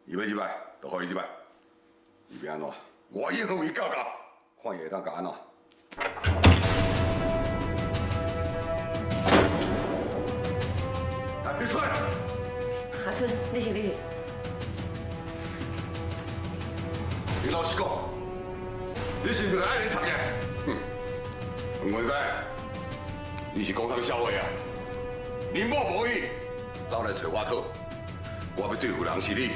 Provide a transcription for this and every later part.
伊欲入来，就予伊入来。伊欲按怎，我一向伊教教，看伊会当共按怎。陈碧春，阿春，你是你。你老实讲，你是毋是爱莲插的？哼，黄文山，你是讲啥物笑话啊？恁某无伊，走来揣我讨，我欲对付人是你，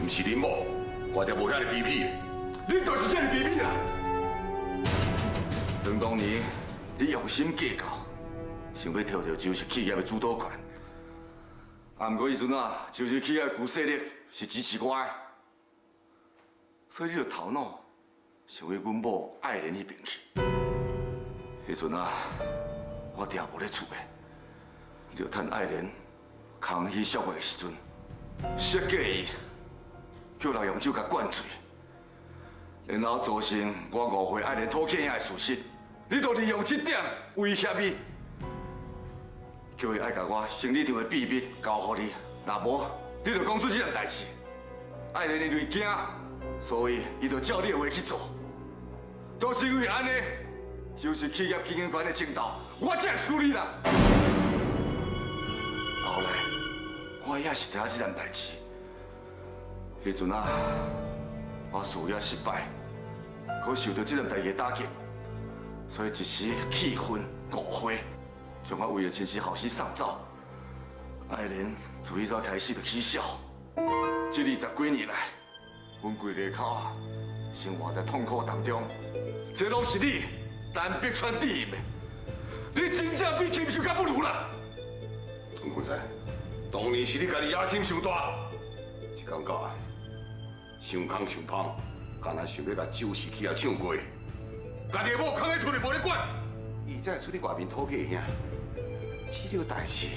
毋是恁某，我才无遐尔卑鄙。你就是这么卑鄙啦！当当年你用心计较，想欲摕著周氏企业的主导权，啊，毋过彼阵啊，周氏企业的旧势力是支持我的，所以你就头脑想欲阮某爱莲彼边去。彼阵啊，我定无咧厝的，你就趁爱莲空虚寂寞的时阵，设计伊，叫人用酒共灌醉，然后造成我误会爱莲讨客的事实，你就利用这点威胁伊，叫伊爱共我生理上的秘密交予你，若无，你就讲出这件代志。爱莲因为惊，所以伊就照你的话去做。都是因为按呢，就是企业经营权的争斗，我才会输你啦。后来，我也是知影这件代志。彼阵啊，我事业失败，阁受到这件代志的打击，所以一时气愤误会，将我为的亲生后生送走。爱莲自彼阵开始就起痟，这20几年来，阮规家口啊，生活在痛苦当中。这拢是你陈碧川致的，你真正比禽兽较不如啦！黄坤山，当年是你家己野心伤大，一天到晚想空想芳，敢若想欲共周氏企业抢过，家己的某囥佇厝里无咧管，伊才会出去外面讨客兄。这个代志，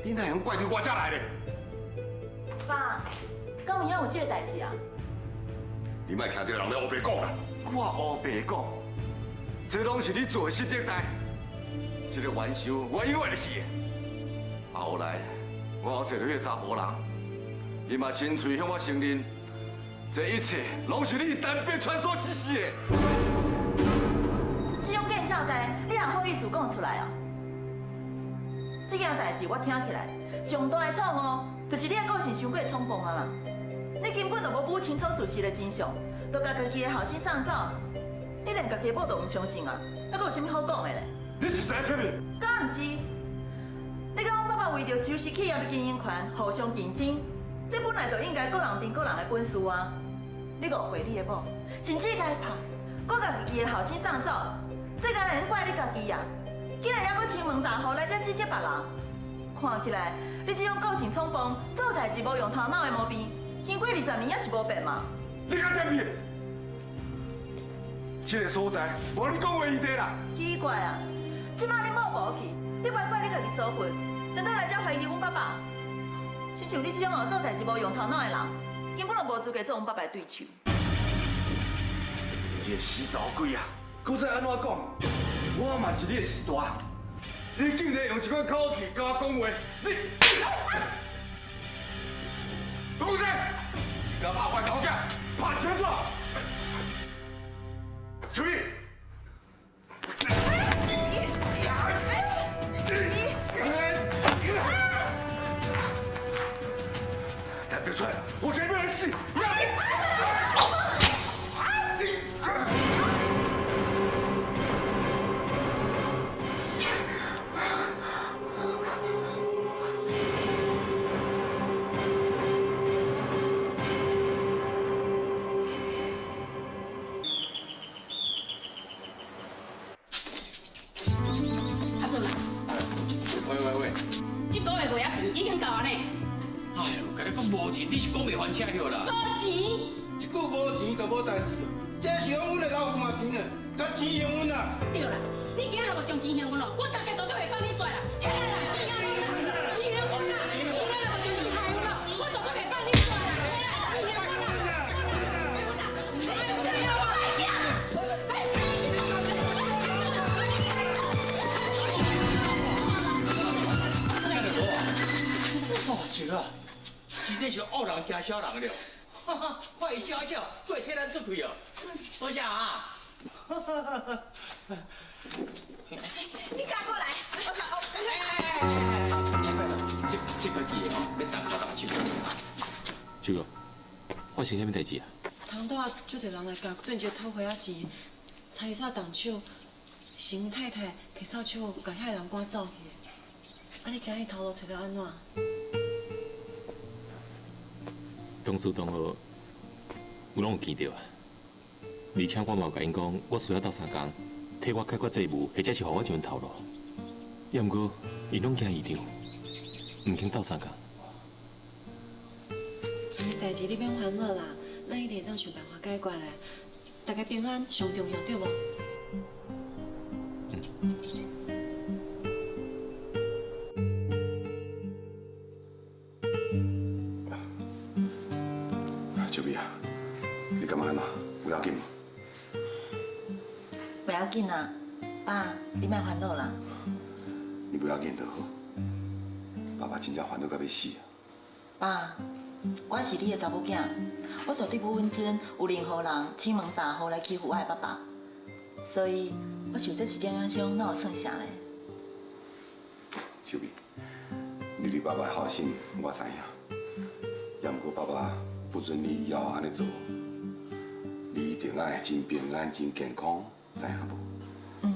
你哪会用怪到我这来咧？爸，敢有影有这个代志啊？你莫听这个人咧乌白讲啦！我乌白讲，这拢是你做的失职代。这个冤仇我永远会记的。后来我又找著彼个查埔人，伊嘛亲嘴向我承认，这一切拢是你陈碧川所指使的。这种见笑代，你也好意思讲出来哦？这件代志我听起来，上大的错误就是你的个性伤过冲动啊啦！你根本就无摸清楚事实的真相，就共家己的后生送走，你连家己的某都毋相信啊！还阁有啥物好讲的咧？你是知影未？敢毋是？你佮阮爸爸为著周氏企业的经营权互相竞争，这本来就应该各人尽各人的本事啊！你误会你的某，甚至共伊拍，阁共家己的后生送走，这敢会用怪你家己啊？竟然犹阁亲门大户来遮指责别人，看起来你这种个性冲动、做代志无用头脑的毛病，经过20年也是无变嘛。你敢点去？这个所在无你讲话余地啦。奇怪啊，这摆你某无去，你袂怪你家己所分，等到来遮怀疑阮爸爸，亲像你这种哦做代志无用头脑的人，根本就无资格做阮爸爸的对手。你这个死查某鬼啊！阁再按怎讲？我嘛是你的序大，你竟然用这款口气共我讲话，你！吴生，你敢拍我查某囝，拍啥怎？出去！陈碧川，我今日欲死！阿俊啊！喂喂喂！这个月月仔钱已经到啊呢。哎呦，共你讲无钱，你是讲袂还车了啦。无钱？这久无钱就无代志，这是讲阮的老父嘛钱的，共钱还阮啦。对啦，你今仔若无将钱还阮哦，阮大家都袂放你煞啦。起来啦，钱还阮啦，钱还阮啦，你今仔若无将钱还阮哦，阮绝对袂放你煞啦。起来，钱还阮啦，还阮啦，还阮啦。哦，是啊，真正是恶人惊小人了。看伊笑一笑，阁会替咱出气哦。多谢啊。你敢过来？这个记的吼，要等下当手。秋哥，发生啥物代志啊？头拄仔足侪人来共钻石讨回仔钱，差伊煞动手，是阮太太提扫帚共遐个人赶走去。啊，你今日头路揣了按怎？同事同学，我拢有见到啊。而且我嘛有共𪜶讲，我需要斗相共，替我解决债务，或者是予我一份头路。也毋过，𪜶拢惊市长，毋肯斗相共。钱的代志你免烦恼啦，咱一定会当想办法解决的。大家平安上重要，对无？嗯。秋美啊，你感觉按怎？有要紧无？袂要紧啊，爸，你莫烦恼啦。你不要紧就好，爸爸真正烦恼到欲死啊！爸，我是你的查某囝，我绝对不允准有任何人欺门踏户来欺负我的爸爸，所以我受这一点仔伤，哪有算啥咧？秋美，你对爸爸的孝心我知影，也毋过爸爸不准你以后按呢做，你一定爱真平安、真健康，知影无？嗯。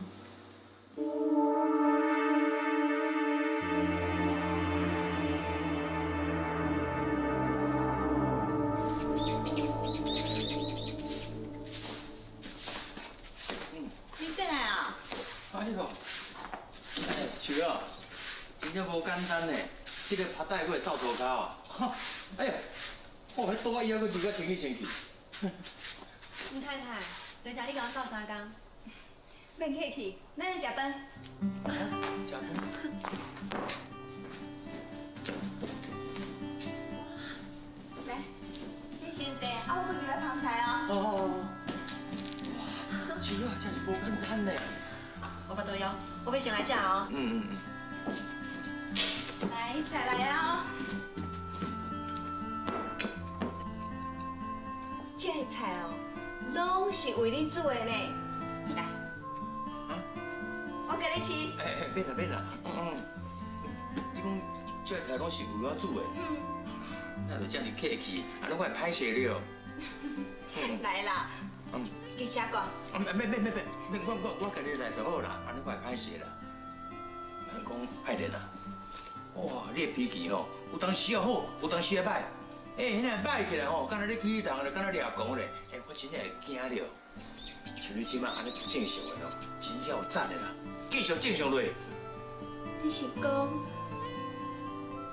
你转来啊？哎呦，哎，树啊，真正无简单呢，这个帕带阁会扫涂跤哦。哎呀，哦，彼桌仔以后阁入甲清去清去。吴太太，多谢你共阮斗相共。免客气，咱来食饭。食饭。来，你先坐，啊，我阁入来捧菜哦。哦。哇，树啊，真是无简单呢。我巴肚枵，我欲先来食哦。嗯嗯嗯。来，菜来啊！这个菜哦，拢是为你煮的呢。来，我给你试。哎哎，免啦免啦，嗯嗯。你讲这个菜拢是为我煮的，嗯，那就这么客气，按呢我会歹势了。来啦，嗯，加食寡。免免免免，我家己来就好啦，按呢我会歹势啦。人讲爱莲啊，哇，你的脾气吼，有当时好，有当时也歹。哎，彼个歹起来吼，敢若咧起人咧，敢若掠狂咧。哎，我真正会惊了。像你这摆按呢足正常的哦，真正有赞的啦，继续正常落。你是讲，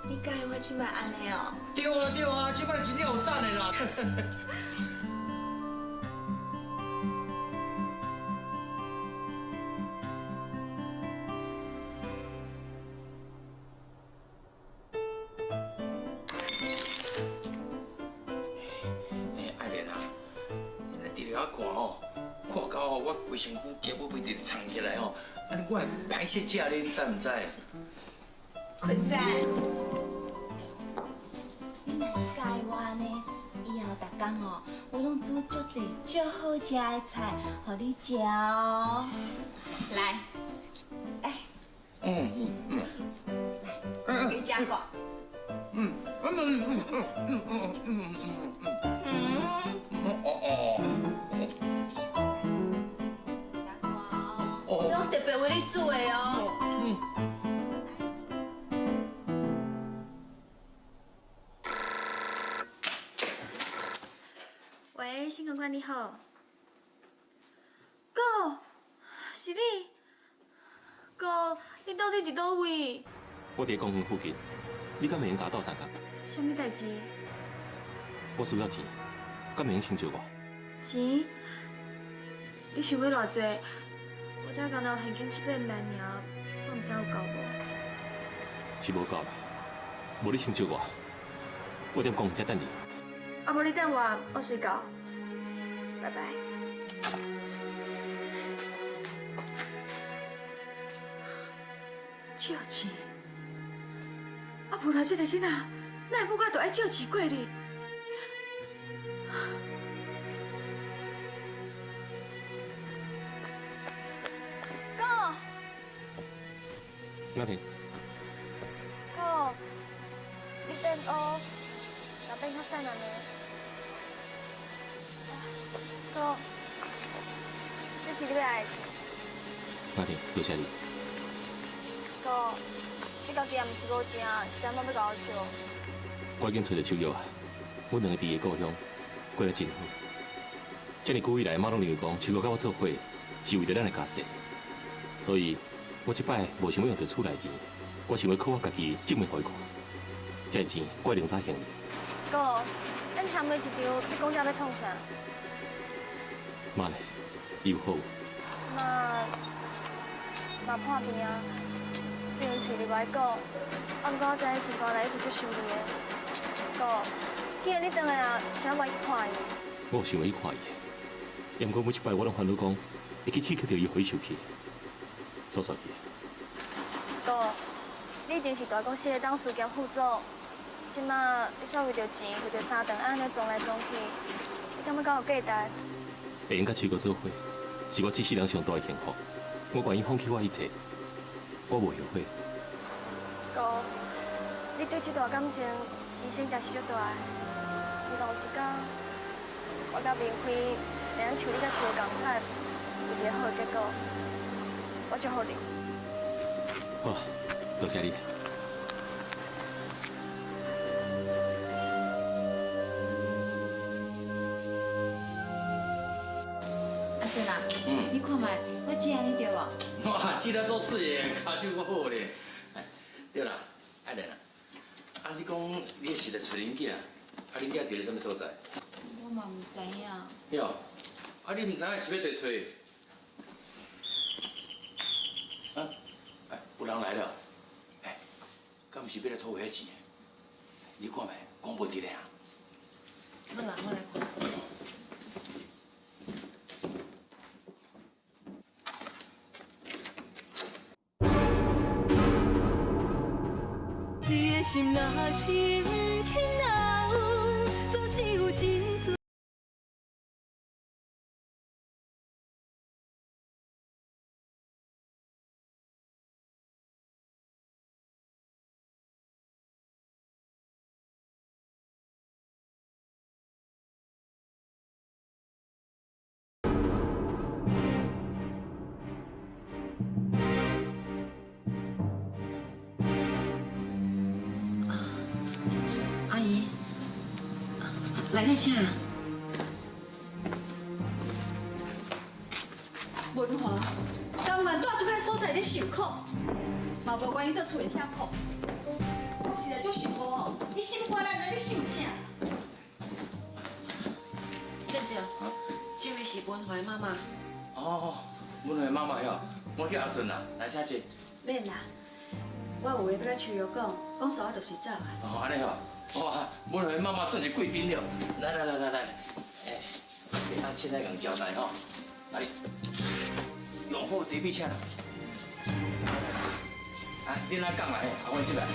你佮意我这摆按呢哦？对啊对啊，这摆真正有赞的啦。规身躯肌肉被直藏起来吼，按呢我会歹势食你，你知毋知？坤山，你若是佮意我按呢，以后逐工哦，我拢煮足济足好食的菜，予你食哦。来，来，嗯嗯嗯，来，给你食过。嗯嗯嗯嗯嗯嗯嗯嗯嗯嗯。哦哦。特别为你煮的哦。嗯。喂，新公馆你好。哥，是你。哥，你到底伫佗位？我伫公园附近，你敢会用共我斗相共？啥物代志？我需要钱，敢会用先借我？钱？你想欲偌济？我才干焦有现金七八万尔，我毋知有够无。是无够啦，无你先借我，我踮公园才等你。啊，无你等我，我随到。拜拜。借钱？啊，无啦，这个囡仔，哪会母甲就爱借钱过日？雅婷。哥，你变乌，若变较瘦了呢？哥，这是你要爱的钱。雅婷，多谢你。哥，你家己也毋是无钱啊，是按怎欲共我笑？我已经揣著手药啊，阮两个伫个故乡过得真好。这么久以来，妈拢认为讲，秋菊佮我做伙是为著咱的家世，所以我这摆无想欲用著厝内钱，我想欲靠我家己证明予伊看。这个钱我会另早还你。哥，咱嫌了一场，你讲这欲创啥？妈咧，伊有好无？妈，嘛破病啊。虽然喙里无爱讲，啊，毋过我知影心肝内一直足想你的。哥，既然你转来啊，啥无去看伊？我有想欲去看伊，也毋过每一摆我拢烦恼讲，会去刺激著伊，予伊受气，煞煞去。哥，你以前是大公司的董事兼副总，这马你煞为著钱，为著三顿按呢撞来撞去，你感觉敢有价值？会用佮秋菊做伙，是我这世人上大的幸福。我愿意放弃我一切，我无后悔。哥，你对这段感情牺牲真是足大的。希望有一天，我佮明辉会当像你佮秋菊仝款，有一个好的结果。我祝福你。好，多谢你。阿俊啊，你看觅，我剪按呢对无？哇，剪得足媠的，跤手阁好咧。哎，对啦，爱莲啊，啊你讲你是来揣恁囝，啊恁囝伫咧啥物所在？我嘛毋知影。哟，啊你毋知影是欲佇揣？啊，哎，有人来了，哎，敢毋是欲来讨遐钱的？你看觅，讲无伫咧啊？好啦，我来看。你的心若是毋肯留，总是有真多。阿姨，来内请。文华，甘愿蹛这款所在咧受苦，嘛无愿意倒厝里遐苦。我实在足想无吼，你心肝内在咧想啥？姐姐，这位是文华的妈妈。哦，文华的妈妈哟，我叫阿顺啦，来请坐。免啦，我有话欲共秋玉讲，讲煞就是走啊。哦，按呢吼。哇，文华的妈妈算是贵宾了。来来来来来，哎，阿凊彩共招待吼，来，用好茶米请啦。啊，恁来讲啦嘿，啊，阮这来。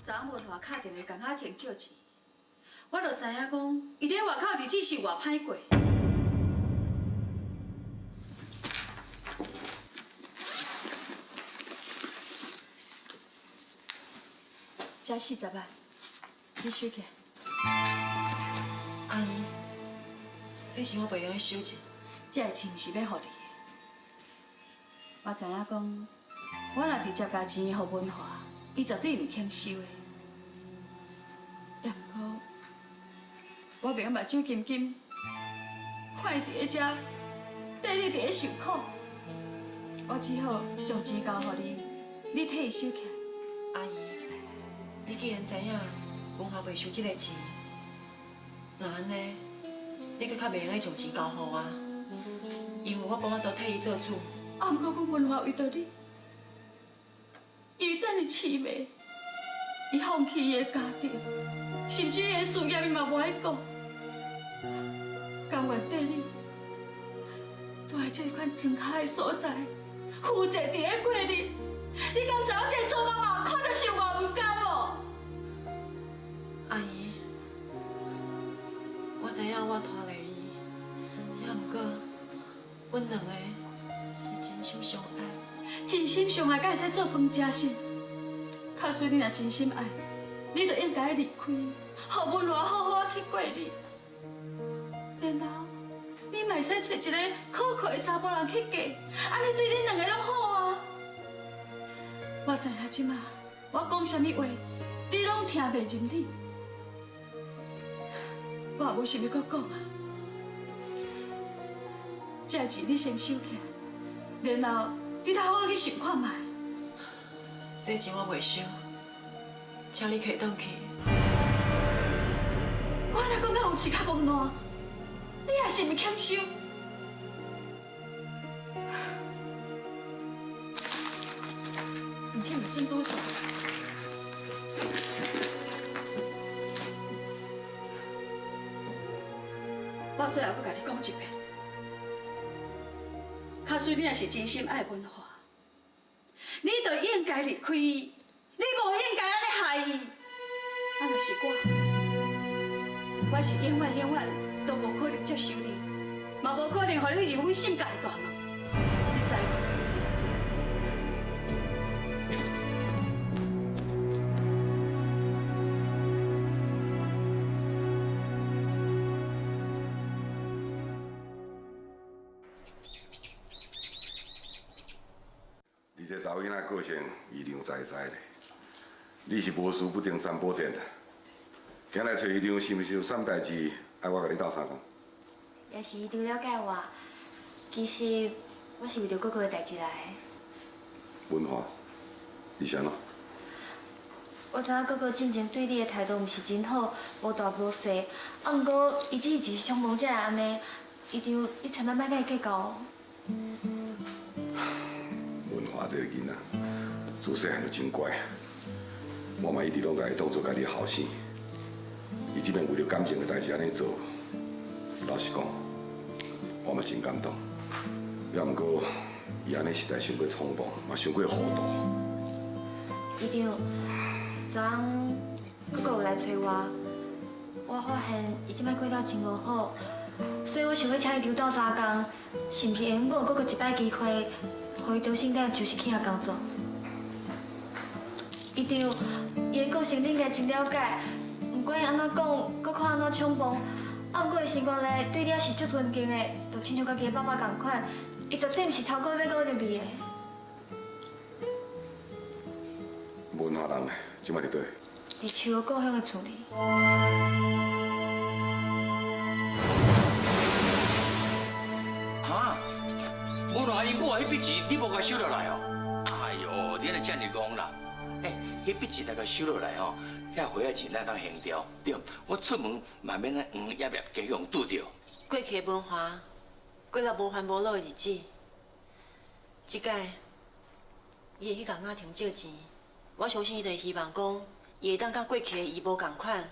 昨昏文华敲电话共阿婷借钱，我就知影讲，伊伫外口日子是偌歹过。这40万，你收起。阿姨，这是我袂用得收钱。这个钱毋是欲予你的。我知影讲，我若直接共钱予文华，伊绝对毋肯收的。也毋过，我袂用目睭金金看伊伫咧遮，缀你伫咧受苦。我只好将钱交予你，你替伊收起来。阿姨，你既然知影文华袂收这个钱，那按呢，你阁较袂用得将钱交予我，因为我无法度替伊做主。啊，毋过阮文华为著你，伊会等伊痴迷，伊放弃伊的家庭，甚至伊的事业伊嘛无爱顾，甘愿缀你，蹛佇这款庄跤的所在，负债伫咧过日。你敢知影这个做妈妈看著是偌毋甘无？阿姨，我知影我拖累伊，也毋过阮两个是真心相爱，真心相爱，敢会使做饭食心？假使你若真心爱，你就应该离开，予文华好好去过日。然后，你嘛会使找一个可靠的查埔人去嫁，按呢对恁两个拢好啊。我知影这马我讲啥物话，你拢听袂入耳。我也无想欲阁讲啊。这钱你先收起来，然后你再好好去想看觅。这钱我袂收，请你提转去。我若讲到有喙较无烂，你也是毋肯收？毋肯就准拄煞。我最后阁共你讲一遍，假使你若是真心爱文华，你就应该离开伊，你无应该按呢害伊。啊，若是我，我是永远永远都无可能接受你，嘛无可能予你入阮心肝的大门，你知无？你这查某囡仔个性，伊娘知知咧。你是无事不登三宝殿的，今来找伊娘是毋是有啥代志？爱我共你斗相共？也是伊丈了解我，其实我是为著哥哥的代志来的。文华，你是按怎？我知影哥哥进前对你的态度毋是真好，无大无小，啊，毋过伊只是一时冲动才会按呢。伊丈，你千万莫共伊计较哦。文华这个囡仔，自细汉就真乖，我嘛一直拢共伊当做家己的后生。伊这摆为著感情的代志按呢做，老实讲，我嘛真感动。也毋过，伊按呢实在伤过冲动，嘛伤过糊涂。伊丈，昨昏哥哥有来找我，我发现伊这摆过了真无好，所以我想欲请伊丈斗相共，是毋是会用阁予哥哥一摆机会，予伊重新踮周氏企业工作？伊丈，伊的个性你应该真了解，不管伊按怎讲，阁看按怎冲动，啊，毋过伊心肝内对你也是足尊敬的，就亲像家己的爸爸仝款，伊绝对毋是头个月阁入去的。文华人呢？这摆伫佗？伫秋的故乡的厝里。哈？文华伊母啊，彼笔钱你无共收落来哦？哎呦，你按呢遮尔戆啦！欸，彼笔钱若共收落来吼，遐花仔钱咱当还掉，对。我出门嘛免咱黄叶叶加去予拄著。过去的文华过了无烦无恼的日子，这摆伊会去共雅婷借钱，我相信伊就会希望讲，伊会当佮过去的伊无仝款，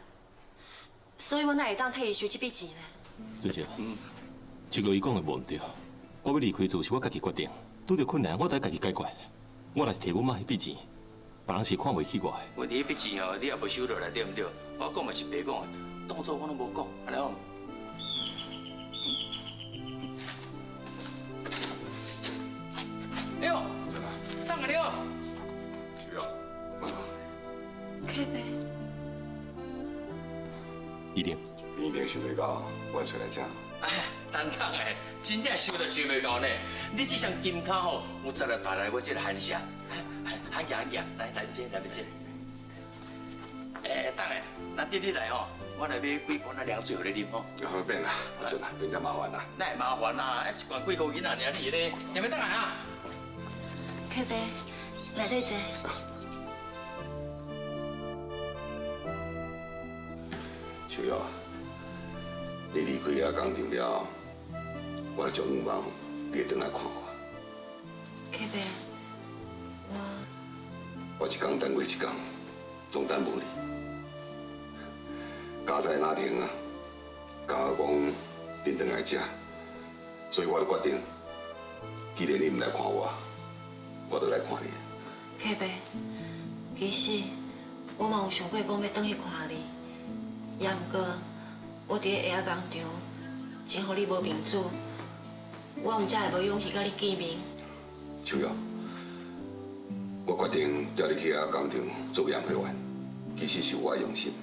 所以我哪会当替伊收这笔钱呢？主席，这个伊讲的无毋对，我欲离开厝是我家己决定，拄著困难我才家己解决。我若是提阮妈彼笔钱，别人是看袂起我的。问题彼笔钱吼，你也无收落来，对毋对？我讲嘛是白讲的，当作我拢无讲，按呢好？哎呦，等下了。客伯，一定。你一定想袂到，我出来遮。哎，等等的，真正想都想袂到呢。你这双金跤吼，有才来带来我这个寒舍。喊行喊行，来来这来这。哎，等下，那弟弟来吼，我来买几罐仔凉水予你啉吼。好免啦，阿春啦，免遮麻烦啦。哪会麻烦啦？一罐几箍银仔尔，你咧，前面等下啊。客伯，来内坐。秋瑶，你离开遐工厂了，我足向望你会转来看我。客伯，我一工等过一工，总等无你。家在雅婷啊，教我讲恁转来遮，所以我就决定，既然你毋来看我，我就来看你。客伯，其实我嘛有想过讲欲转去看你，也毋过我伫咧鞋仔工厂，真予你无面子，我毋才会无勇气佮你见面。秋瑶，我决定调你去遐工厂做验货员，其实是我的用心，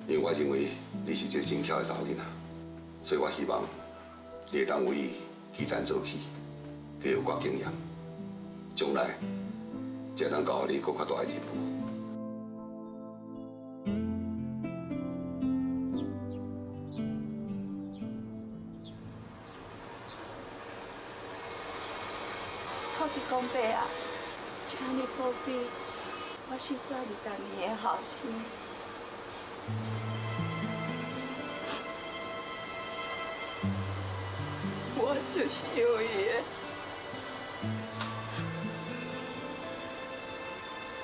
因为我认为你是一个真巧的查某囡仔，所以我希望你会当为基层做起，加有寡经验，将来才会当交予你阁较大的任务。土地公伯啊，请你保庇我失散20年的后生。我就是想伊的，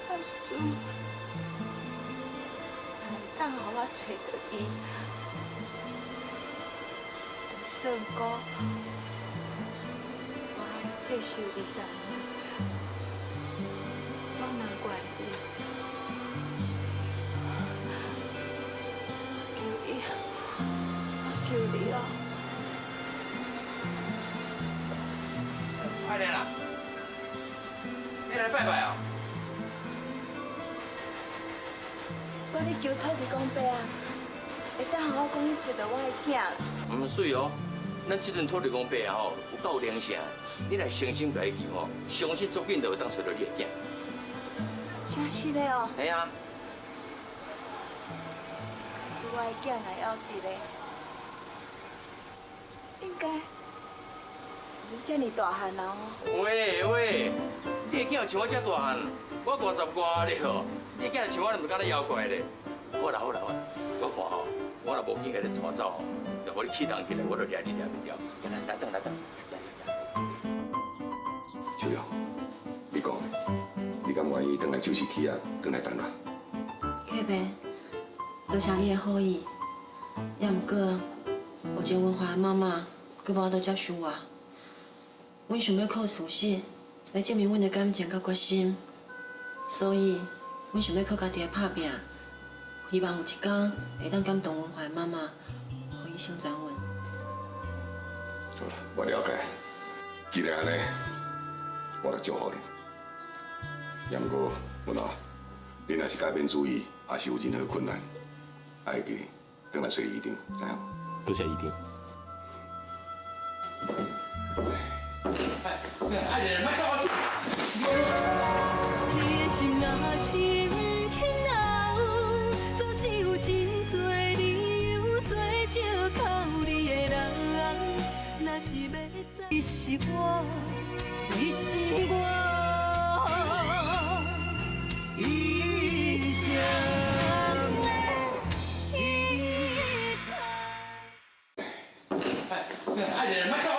假使会当予我揣著伊，就算讲我接受20年，我嘛愿意。求伊，我求你哦。爱莲啦，你来拜拜哦。我咧求土地公伯啊，会当予我讲去揣著我的囝啦。毋水哦，咱这阵土地公伯啊吼，有够灵性，你若诚心共伊求吼，相信足紧就会当揣著你的囝。真实的哦。系啊。可是我的囝若还伫咧，应该无这么大汉啊！喂喂，你的囝像我这大汉，我50外了，你的囝像我，毋敢若妖怪咧。好啦好啦好啦，我看吼，我若无紧共你带走吼，就予你气动起来，我就掠你掠袂牢。来来，转来转，来来来。秋瑶，你讲，你敢愿意转来就是企业，转来等我？客伯，多谢你的好意，也毋过目前文华的妈妈阁无法度接受我。阮想欲靠事实来证明阮的感情佮决心，所以阮想欲靠家己的拍拼，希望有一天会当感动文华的妈妈，予伊成全阮。好啦，我了解。既然按呢，我就祝福你。也毋过，文华，你若是改变主意，还是有任何困难，爱记转来找医长，知影无？多谢医长。爱莲，莫走我！你的心若是毋肯留，总是有真多理由做借口你的人。若是欲走，你是我，你是我一生的依靠。爱莲，莫走我！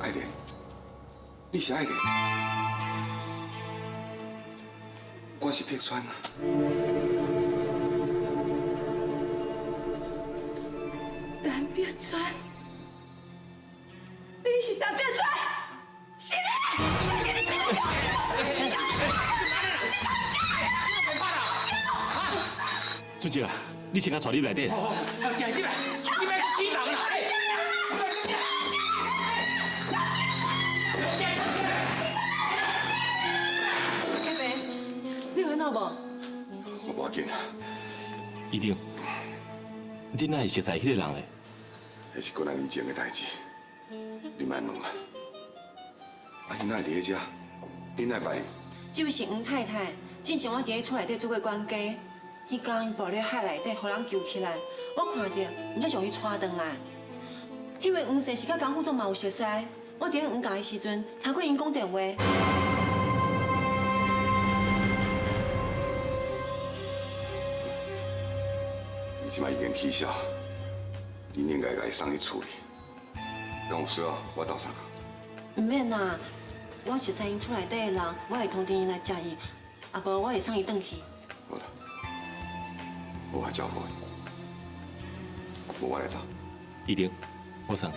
爱莲，你是爱莲，我是碧川啊。陈碧川，你是陈碧川，是你！俊杰啊，你先共带入内底。好，行进来，你别激人啦！客伯，你有怎无？我无要紧。医长，你哪会熟似彼个人咧？彼是几若年前的代志，你莫问啦。啊，伊哪会伫咧遮？你哪会捌伊？这位是黄太太，之前我伫咧厝内底做过管家，彼工伊跋咧海内底，予人救起来，我看著，毋才将伊带转来。彼位黄姓是佮江副总嘛有熟似，我伫咧黄家的时阵，听过𪜶讲电话。伊这摆已经起痟，你应该共伊送去厝里。敢有需要，我斗相共。毋免啦，我熟似𪜶厝内底的人，我会通知𪜶来接伊，啊无我会送伊转去。好啦，我来照顾伊，无我来走。医长，我送你。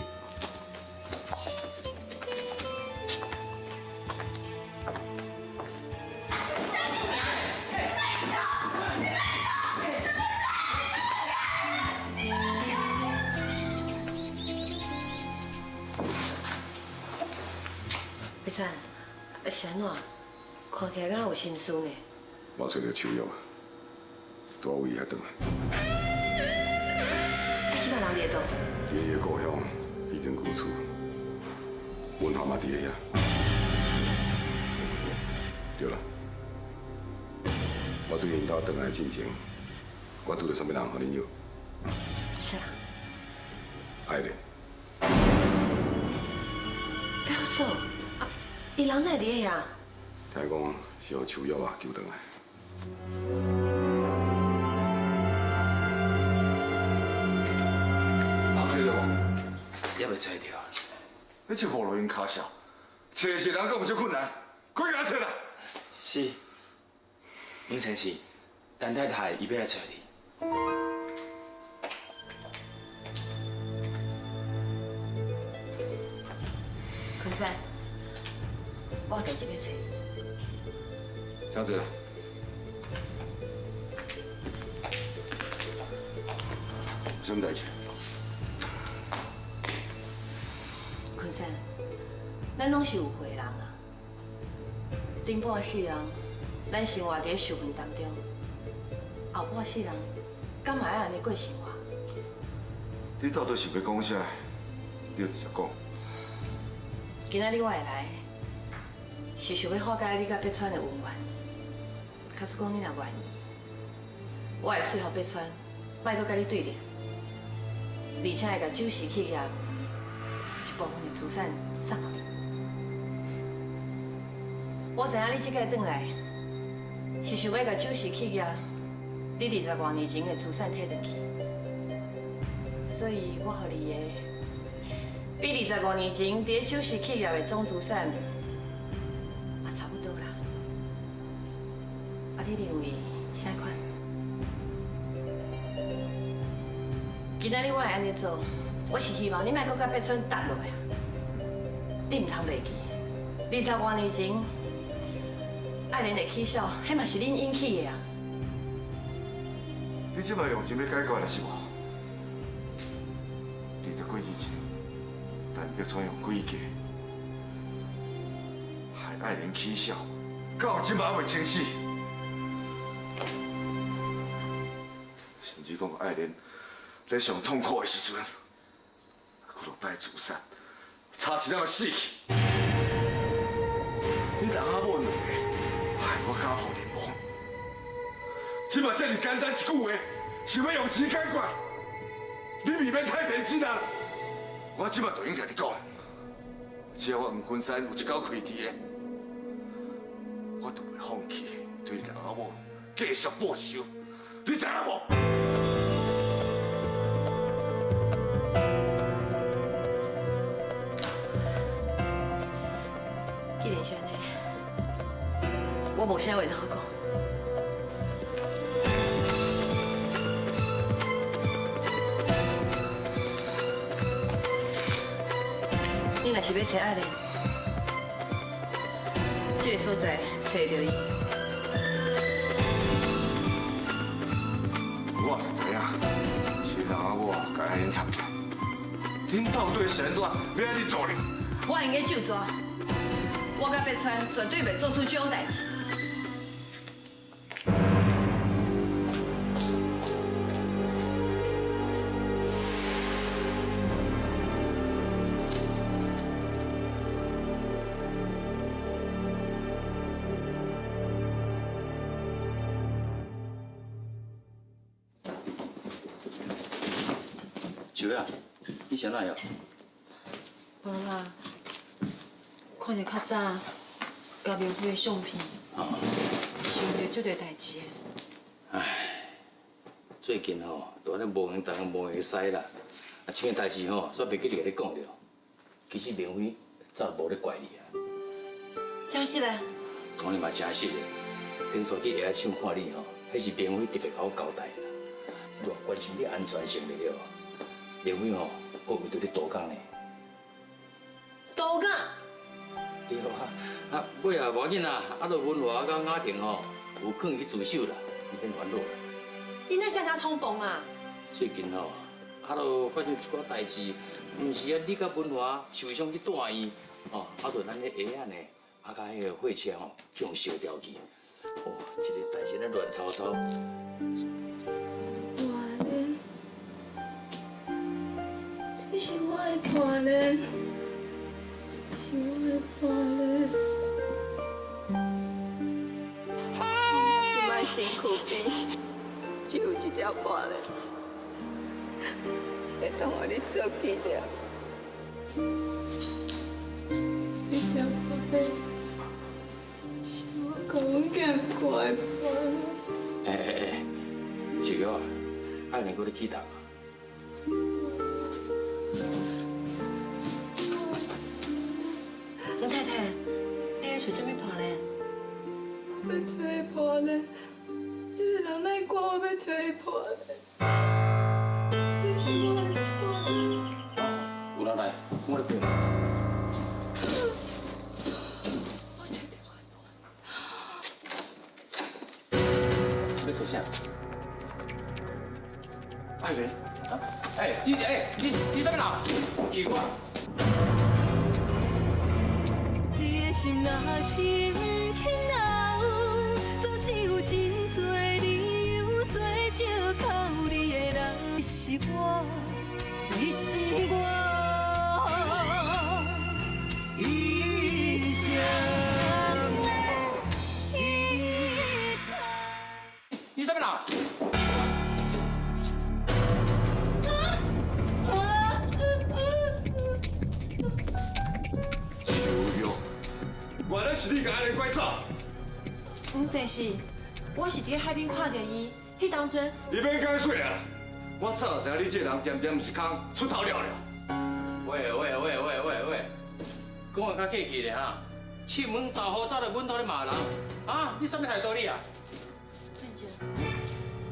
川，是按怎？看起来敢若有心事呢。我揣著秋玉啊，拄仔为伊遐转来。啊，這擺人佇佗？佇伊的故乡已经旧厝，文华嘛佇遐。对啦，我对𪜶兜转来进前，我拄著啥物人予恁约？啥？爱莲。表嫂，啊，伊人哪会佇遐？听讲是予秋玉啊救转来。人找著无？犹未找著。你这无路用跤数，找一个人阁毋足困难，快共找啦！是，黄先生，陈太太伊欲来找你。昆山，我有代志欲找你。请坐。有啥物代志？昆山，咱拢是有岁人啊。顶半世人，咱生活伫咧受困当中；后半世人，敢嘛爱按呢过生活？你到底是欲讲啥？你就直接讲。今仔日我会来，是想欲化解你佮北川的恩怨。假使讲你若愿意，我会说服北川，莫阁佮你对立，而且会共周氏企业一部分的资产送予你。我知影你这摆转来，是想欲共周氏企业你20外年前的资产提转去，所以我予你的比25年前伫咧周氏企业的总资产嘛差不多啦。啊，你认为啥款？今仔日我会按呢做，我是希望你莫阁佮北川搭落啊！你毋通袂记，20外年前爱莲的起痟，彼嘛是恁引起的啊！你这摆用钱欲解决了是无？20几年前，陈德川用诡计害爱莲起痟，到这摆犹未清死，甚至讲爱莲咧上痛苦的时阵，几落摆自杀，差一点就死去。你人阿某两个，害我家破人亡。这摆这尔简单一句话，想欲用钱解决，你未免太天真啊！我这摆就应共你讲，只要我黄坤山有一口气伫的，我就袂放弃对你老某继续报仇，你知影无？既然是按呢，我无啥话通讲。你若是欲揣爱莲，这个所在揣著伊。我就知影，是人阿某共爱莲藏起来。恁到底是按怎欲按呢做呢？我会用得咒抓，我佮北川绝对袂做出这种代志。秋啊，你啥那样？无啦，看著较早佮明辉的相片，想著足济代志的。唉，最近吼，都按呢无闲东无闲西啦。啊，这件代志吼，煞袂记得共你讲著。其实明辉早无咧怪你啊。真实的？当然嘛真实的。顶初去鞋仔厂看你吼，彼是明辉特别共我交代啦。伊话关心你安全性就对。明辉吼，阁为著你度工呢。度工？对啊，啊，尾啊，无要紧啦，啊，就文华佮雅婷吼，有可能去自首啦，你免烦恼啦。𪜶哪遮尔冲动啊？最近吼，啊，就发生一寡代志，毋是啊，你佮文华受伤去住院，哦，啊，就咱彼鞋仔呢，啊，佮彼个货车吼，去予烧掉去。哇，这个代志咧乱糟糟。破链，这是我的破链，这是我的破链。这摆身躯边只有这条破链，会当予你做纪念。这条破链是我共阮囝挂的破链。哎哎哎，秀玉啊，爱莲阁咧起动啊？黄太太，你欲揣啥物破链？欲揣破链，这个人莫管我欲揣破链，这是我的破链。有人来，我来陪。我揣著我的。欲揣啥？爱莲，哎，你哎，你啥物人？奇怪。你的心若是毋肯留，总是有真多理由做借口。你的人是我，你是我，一生的依靠。你啥物人？秋玉，原来是你共爱莲拐走。黄先生，我是伫海边看著伊，彼当阵。你免解释啊！我早就知影你这个人恬恬毋是空，出头了了。喂喂喂喂喂喂，讲话较客气咧哈，出门豆腐走来阮兜咧骂人，啊，你啥物态度你啊？俊杰，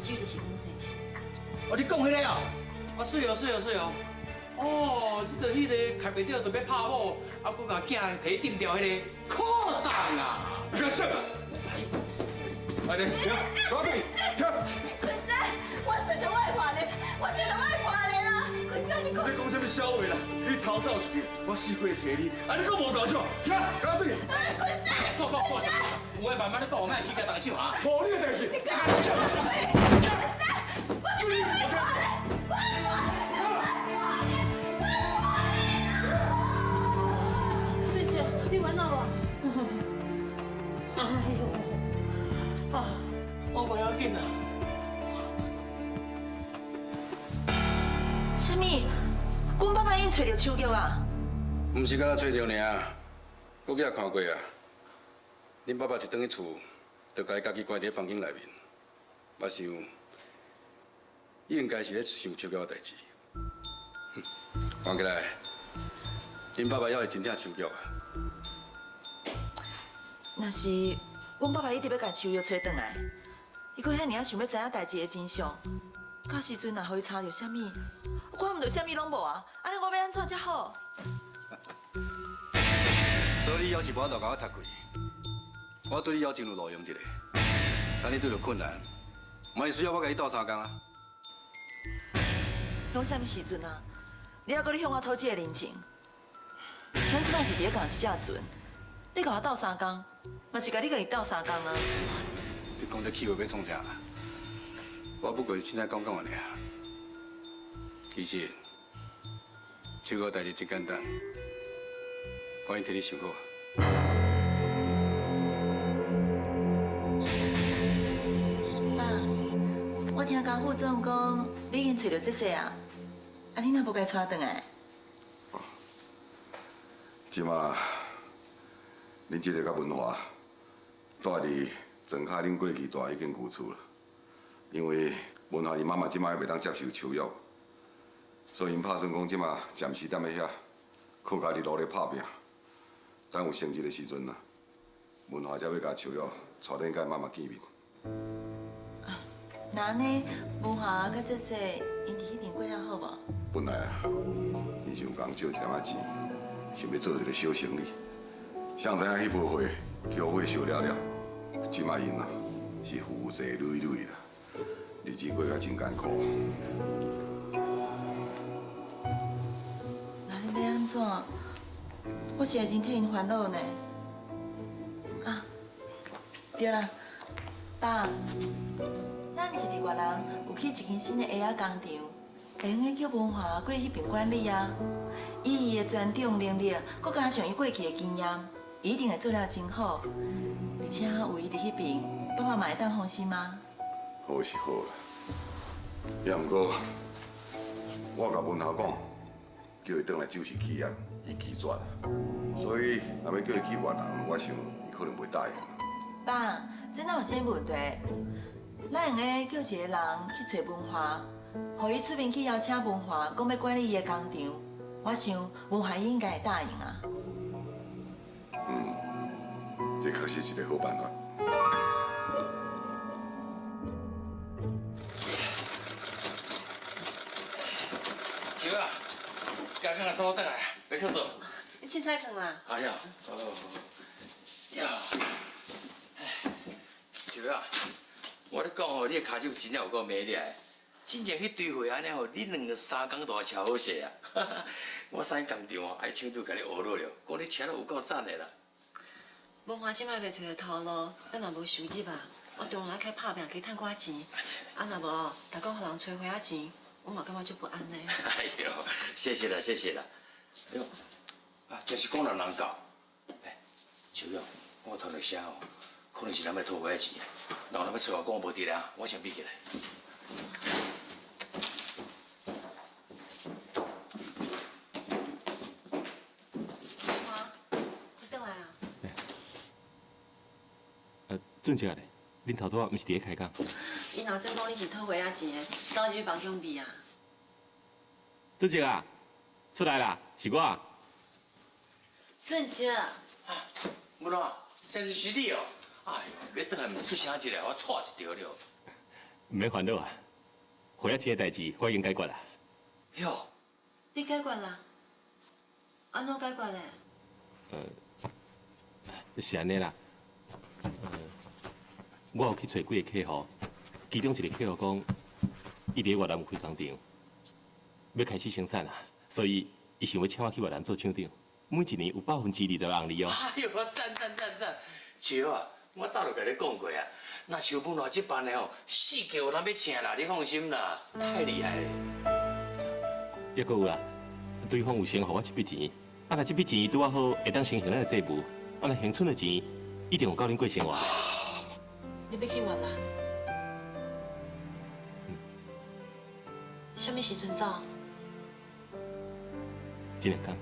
这就是黄先生。哦，你讲彼个哦，啊是哦是哦是哦，哦，你著彼个开袂著，就欲拍某，啊，阁共囝提钉掉彼个，可送啊！你干啥啊？爱莲，停，赶紧停！坤生，我揣著我的破链，我揣著我的破链啊！坤生，你你讲啥物笑话啦？你偷走出去，我死过揣你，啊你阁无够手，停，赶紧！坤生，过过过，有的慢慢咧顾，莫去共动手哈。无你的代志。坤生，我揣著我的破链，我的破链，我的破链！俊杰，你玩闹无？哎呦，啊，我袂要紧啦。啥物？阮爸爸已经揣著手脚啊？毋是干焦揣著尔，我去也看过啊。恁爸爸一转去厝，就共伊家己关伫房间内面。我想，伊应该是咧想手脚的代志。看起来，恁爸爸犹是真疼手脚啊。若是阮爸爸一直欲共秋玉揣转来，伊阁遐尔仔想欲知影代志的真相，到时阵若予伊查著啥物，我毋著啥物拢无啊！按呢我欲按怎才好？所以你犹是无法度共我读开，我对你犹真有路用一个。当你拄著困难，嘛是需要我共你斗相共啊。拢啥物时阵啊？你犹阁咧向我讨这个人情？咱这摆是伫咧仝一只船，你共我斗相共，嘛是共你家己斗相共啊！你讲这气话欲创啥？我不过是凊彩讲讲尔。其实，这个代志真简单，我已经替你想好。爸，我听江副总讲，你已经揣著姐姐啊，啊，你若无共伊带转来？这马，恁姐姐佮文华住伫庄跤恁过去住的彼间旧厝啦。因为文华伊妈妈这马还袂当接受秋玉，所以𪜶拍算讲这马暂时踮咧遐，靠家己努力拍拼。等有成绩的时阵啊，文华才欲共秋玉带转去佮伊妈妈见面。那按呢，文华佮姐姐𪜶伫彼边过了好无？本来啊，𪜶想共借一点仔钱，想欲做一个小生意。谁知影彼波货去予火烧了了，这马𪜶啊是负债累累啦，日子过甲真艰苦。那你欲按怎？我是会真替𪜶烦恼呢。啊，对啦，爸，咱毋是伫越南有起一间新的鞋仔工厂，会用得叫文华过去彼边管理啊。以伊的专长能力，阁加上伊过去的经验，伊一定会做了真好。而且有伊伫彼边，爸爸嘛会当放心吗？好是好啦，也毋过我共文豪讲，叫伊转来周氏企业，伊拒绝，所以若欲叫伊去越南，我想伊可能袂答应。爸，这哪有啥问题？咱会用得叫一个人去揣文华，予伊出面去邀请文华，讲欲管理伊的工厂。我想文华伊应该会答应啊。嗯，这确实是一个好办法。笑啊，刚刚送我转来，别去倒。你凊彩囥啦。哎呀，哦，呀，笑啊，我咧讲吼，你的跤手真正有够美丽的。真正去对会按呢吼，你两三工都车好势啊！我驶工厂哦，爱厂长共你学落了，讲你车都有够赞的啦。文华这摆袂揣著头路，咱若无收入啊，我当然爱开拍拼去趁寡钱。啊，若无，逐讲予人揣花仔钱，我嘛感觉足不安的。哎呦，谢谢啦，谢谢啦。哎呦，啊，这是讲人人教。哎，秋勇，我听到声哦，可能是人欲讨花仔钱，人欲揣我讲我无伫啦，我先闭起来。俊杰咧，恁头拄仔毋是伫咧开讲？伊若准讲你是讨花仔钱的，走入去房间避啊。俊杰啊，出来啦，是我。俊杰。啊，文华，这是是你哦。哎呦，欲转来毋出声一下，我掣一条了。毋免烦恼啊，花仔钱的代志我已经解决啦。哟，你解决啦？按怎解决的？是按呢啦。我有去揣几个客户，其中一个客户讲，伊伫越南有开工厂，欲开始生产啦，所以伊想欲请我去越南做厂长，每一年有20%红利哦。哎呦，赞赞赞赞！笑啊，我早就共你讲过啊，若像文华这般的吼，四界有人欲请啦，你放心啦，太厉害了。抑阁有啦，对方有先予我一笔钱，啊，若这笔钱拄仔好会当先还咱的债务，啊，若还剩的钱一定有够恁过生活。你欲去越南？啥物时阵走？这两工。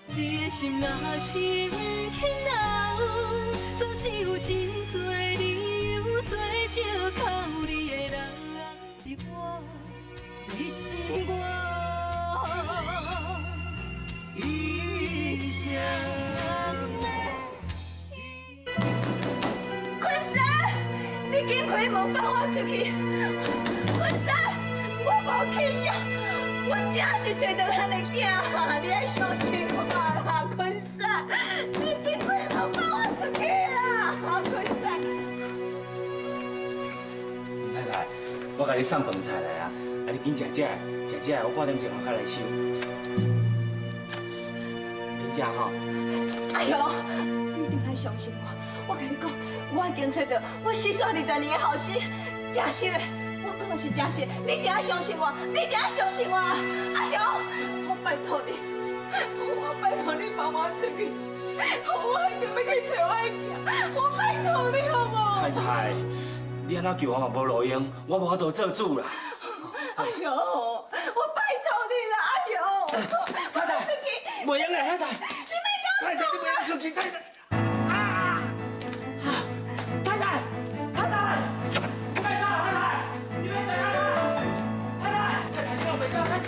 你的心若是毋肯留，总是有真济理由做借口你的人是我，你是我。一生的。昆山，你紧开门放我出去！昆山，我无起痟，我真是揣著咱的囝，你爱相信我啦，昆山，你紧开门放我出去啦，昆山。太太，我共你送饭菜来啊，啊你紧食食，食食，我半点钟后来收。食吼！哎呦，你一定爱相信我。我共你讲，我已经揣著我失散20年的后生，真实的，我讲的是真实，你一定爱相信我，你一定爱相信我。哎呦，我拜托你，我拜托你放我出去，我一定欲去揣我的囝，我拜托你好无？太太，你按怎救我嘛无路用，我无法度做主啦。哎呦，我拜托你啦，哎呦，太太，袂用的，太太，你莫太太，你袂用出去，太太。啊！太太，太太，太太，太太，你别等啊！太太，太太，你莫走，太太。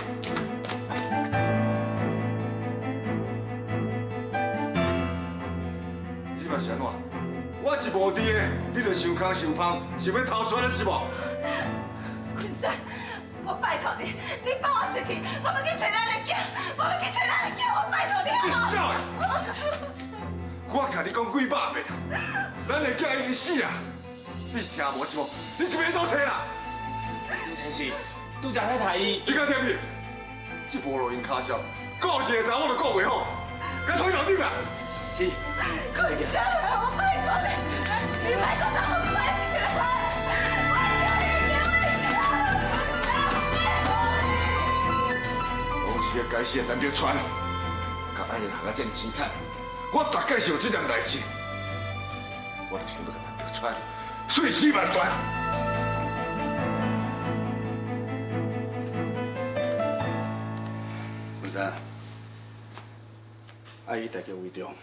你这摆是按怎？我一无伫的，你就想空想芳，想欲偷跩了是无？昆山，我拜托你，你放我出去，我欲去揣咱的囝，我欲去揣咱的囝，我拜托你。这痟的！我共你讲几百遍，咱的囝已经死啊！你是听无是无？你是欲倒揣啦？林先生，拄才太太伊，你敢听去？这无路用跤痟，顾一个查某都顾袂好，共推楼顶啦！是。坤山，我拜托你，你莫阁甲我关起来，我拢是彼该死的陈德川，共爱莲害甲这么凄惨，我逐摆想这件代志，我就想欲共陈德川碎尸万段。文山，爱以大局为重。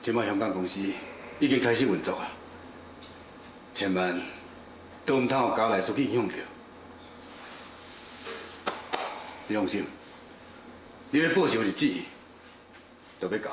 这摆香港公司已经开始运作啊，千万都毋通予交内事去影响著。你放心，你欲报仇日子就欲到。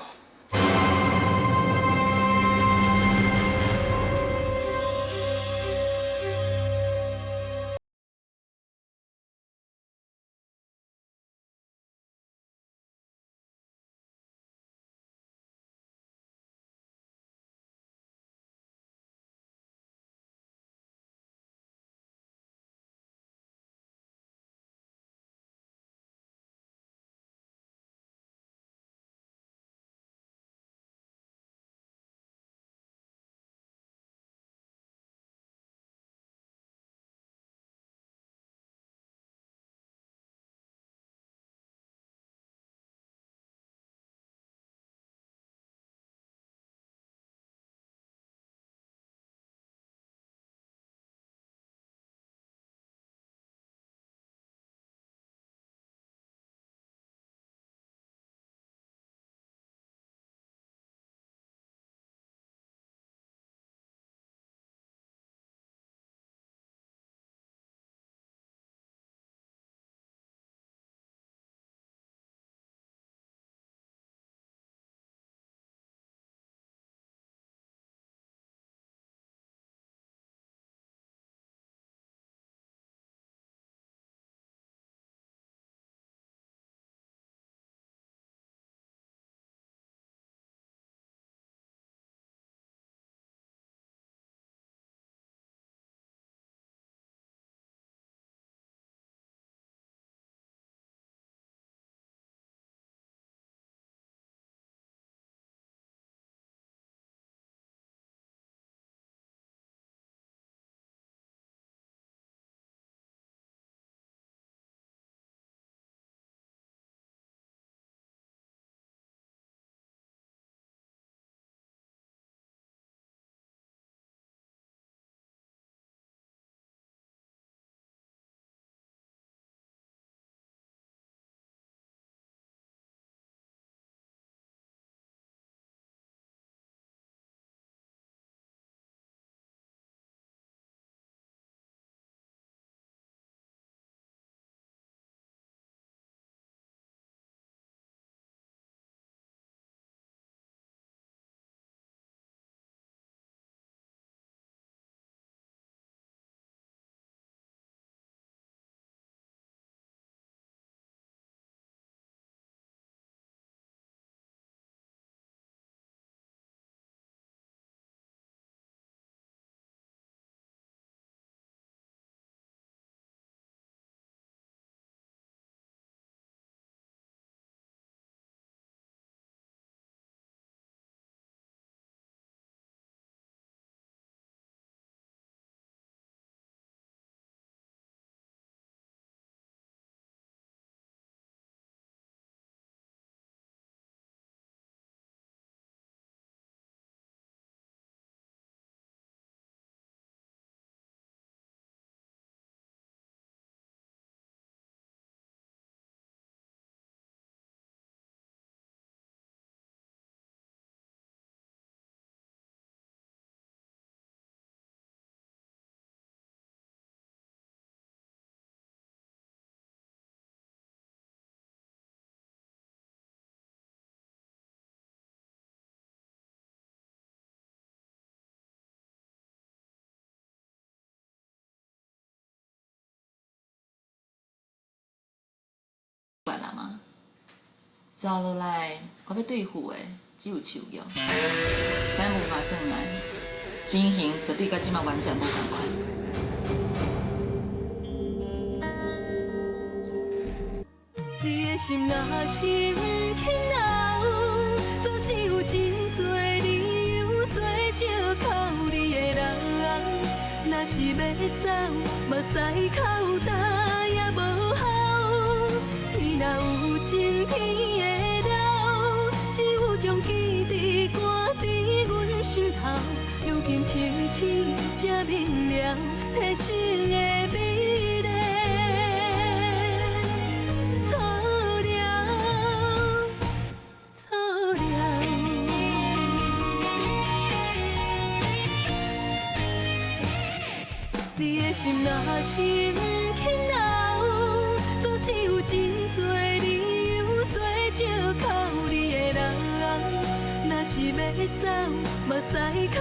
管啊嘛。接落来，我欲对付的只有手玉。等文华转来，情形绝对佮这马完全无仝款。心若是毋肯留，總是有真濟理由做借口你的人。若是欲走，目屎哭焦也無效。天若有情天會老，只有將記憶掛佇阮心頭。如今清醒才明了，彼生的美麗。錯了，錯了。你的心若是毋肯留，總是有真濟理由做借口你的人。若是欲走，目屎哭